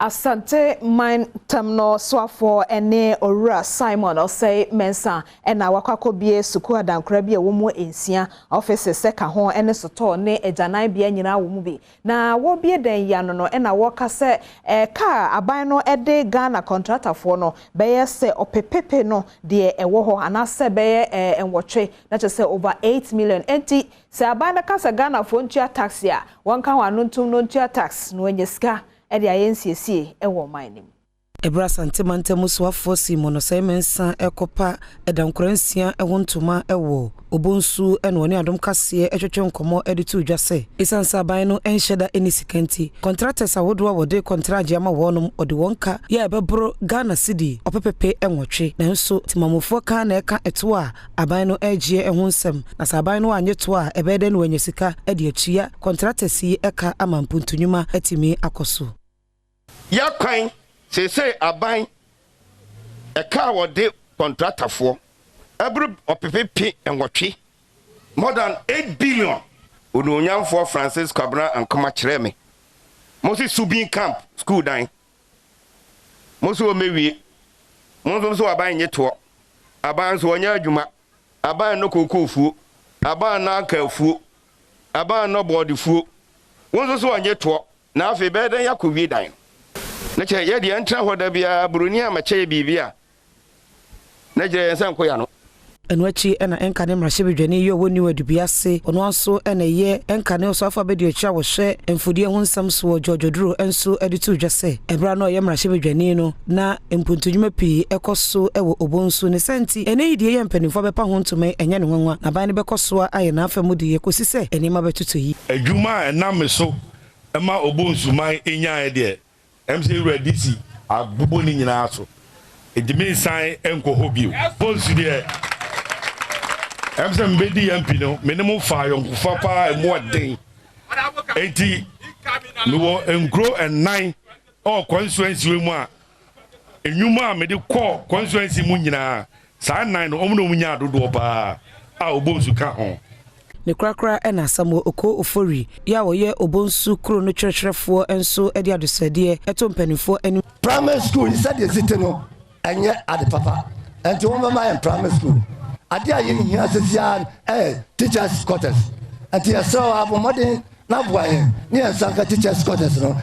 Asante Mantam no soafoɔ ne Owura Simon Osei Mensah ɛna wakɔ akɔbie sukuu adankora bi a ɛwɔ mu 6, offices sɛ ka ho ne sotɔɔ ne agyananbea nyinaa wɔ mu bi. Na wɔbie dan yi ano no, ɛna wɔka sɛ kaa aban no de Ghana kɔntratafoɔ no bɛyɛ sɛ ɔpepepe no deɛ ɛwɔ hɔ anaasɛ bɛyɛ 8, na kyerɛ sɛ over 8 million. Enti sɛ aban no ka sɛ Ghanafoɔ ntua tax a, wɔnka ho ano ntom no ntua tax na wɔanya sika ɛde ayɛ nsiesie ɛwɔ ɔman no mu. Ɛberɛ Asante Mantam soafoɔ Simon Osei Mensah ɛkɔpa ɛdankora 6 ɛho ntoma ɛwɔ Obonsu, ɛna ɔne Adom Kaseɛ ɛtwetwe nkɔmmɔ ɛde to dwa sɛ ɛsiane sɛ aban no ɛnhyɛ da ɛni sika nti, contractors ahodoɔ a wɔde kɔntragye ama wɔnom, ɔde wɔn ka yɛ a ɛbɛboro Ghana cedi 800,000, nanso timamufoɔ ka na ɛka ɛto a aban no ɛregyeɛ ɛho nsɛm, na sɛ aban no anyɛ to a, ɛbɛyɛ dɛ no wɔanya sika ɛde atua contractors yi ɛka ama mpuntunwuma atumi akɔ so. Yɛkwan seesei aban ɛka a wɔde kɔntratafoɔ ɛboro 800,000, more than 8 billion. Onuonyamfoɔ Francis Kwabena Ankoma kyerɛ me mo se Subin Camp school dan mo so wɔmɛwie, mo nso so aban nye toɔ, aban nso wɔnyɛ adwuma, aban no kookoofuo, aban no ankafuo, aban no bɔɔdefuo, wo nso so wɔnyɛ toɔ, na afei bɛyɛ dɛn yɛakɔ wie dan na kyerɛ yɛdeɛ ɛntena hɔ da biara buroni a mɛkyɛ yɛ biribi a na kyerɛ yɛn sɛ nkɔ no. Ɛno akyi ɛna ɛnka ne mmarahyɛbadwani yi a ɔwɔ New Adubiase, ɔno nso ɛna ɛyɛ ɛnka ne ɔsɔafo abɛdi akyi a wɔhwɛ mfudie ho nsɛm soɔ, George Oduro, nso de to dwa sɛ ɛberɛ a na ɔyɛ mmarahyɛbadwani no na mpuntunwuma pii ɛkɔ so ɛwɔ Obonsu ne sɛ nti ɛnɛ yi deɛ yɛ mpanimfoɔ bɛpa ho ntoma, ɛnyɛ ne nwanwa na aban no bɛkɔ so a ayɛ n'afa mu deɛ kɔsi sɛ nneɛma bɛtotɔ yi. Adwuma a ɛnam me so ɛma Obonsuman ɛnyaeɛ deɛ, sɛ wura DC abobɔ ne nyinaa so, ntumi nsan nkɔ hɔ bio. Bonsu deɛ, sɛ mbɛdi MP no, me ne mo fa ayɔnkofa paa, ɛmu ɔden. Enti mewɔ nkuro 4 ɔwɔ constituency mu a nnwuma a mede kɔɔ constituency mu nyinaa, saa nnan no, ɔmo na ɔmo nya dodoɔ paa a Obonsu ka ho. Ne korakora ɛna Samuel Oko Ofori yɛ a wɔyɛ Obonsu kuro no kyerɛkyerɛfoɔ nso de adesrɛdeɛ ɛto mpanimfoɔ anim. Primary school yi, sɛdeɛ si te no, ɛnyɛ ade papa, nti wɔn bɛma yɛn primary school. Ade a yɛhia sesia ɛyɛ teachers quarters, nti yɛsrɛ wɔ abɔ mmɔden na aboa yɛn ne yɛn nsa nka teachers quarters no.